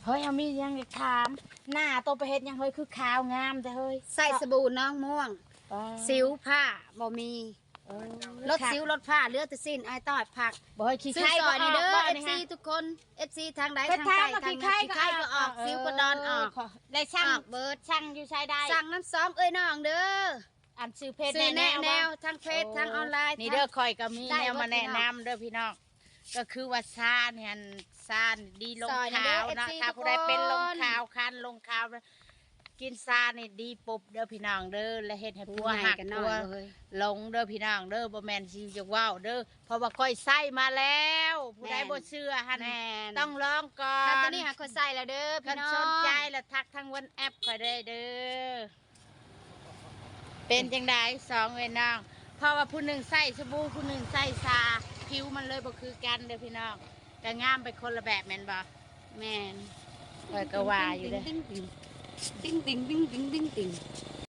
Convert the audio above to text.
ເຮີ້ຍ ເຮົາມີຫຍັງຢາກຖາມ ໜ້າໂຕໄປເຮັດຫຍັງເຮີ້ຍ ຄືຂາວງາມແທ້ເຮີ້ຍ? ໃຊ້ສະບູນ້ອງມ່ວງ ອໍ ສິວຟ້າບໍ່ມີ ເອີ ລົດສິວລົດຟ້າ ເຫຼືອແຕ່ຊີ້ນອາຍຕອດຜັກ ບໍ່ເຮີ້ຍ ຂີ້ໄຄກໍອອກ ເດີ ເອັຟຊີທຸກຄົນ ເອັຟຊີທາງໃດທາງໃຕ້ທາງໃດ ຂີ້ໄຄກໍອອກ ສິວກໍດອນອອກ ເອີ ແລະສັ່ງ ອອກເບິດ ສັ່ງຢູ່ໃສໄດ້? ສັ່ງນຳສອງເອື້ອຍນ້ອງເດີ ອັນຊື່ເພຈ ຊື່ແນະແນວ ທາງເພຈ ທາງອອນລາຍ ນີ້ເດີ ຂ້ອຍກໍມີແນວມາແນະນຳເດີພີ່ນ້ອງ ກໍຄືວ່າຊານີ້ຫັ້ນ ຊານີ້ດີລົງຂາວເນາະ ຖ້າຜູ້ໃດເປັນລົງຂາວ ຄັນລົງຂາວ ກິນຊານີ້ດີປຸບເດີພີ່ນ້ອງເດີ ແລະເຮັດໃຫ້ຜົວຮັກຜົວຫຼົງເດີພີ່ນ້ອງເດີ ບໍ່ແມ່ນຊິຢາກເວົ້າເດີ ເພາະວ່າຂ້ອຍໃຊ້ມາແລ້ວ ຜູ້ໃດບໍ່ເຊື່ອຫັ້ນ ຕ້ອງລອງກ່ອນ ຄັນໂຕນີ້ຫາຂ້ອຍໃຊ້ແລ້ວເດີພີ່ນ້ອງ ຄັນສົນໃຈລະທັກທາງວັອດແອັບຂ້ອຍໄດ້ເດີ. ເປັນຈັ່ງໃດສອງເອື້ອຍນ້ອງ ເພາະວ່າຜູ້ໜຶ່ງໃຊ້ສະບູ ຜູ້ໜຶ່ງໃຊ້ຊາ ຜິວມັນເລີຍບໍ່ຄືກັນເດີພີ່ນ້ອງ ກະງາມໄປຄົນລະແບບແມ່ນບໍ່? ແມ່ນ ຂ້ອຍກໍວ່າຢູ່ເດີ ຕິງຕິງ ຕິງຕິງ ຕິງຕິງ ຕິງຕິງ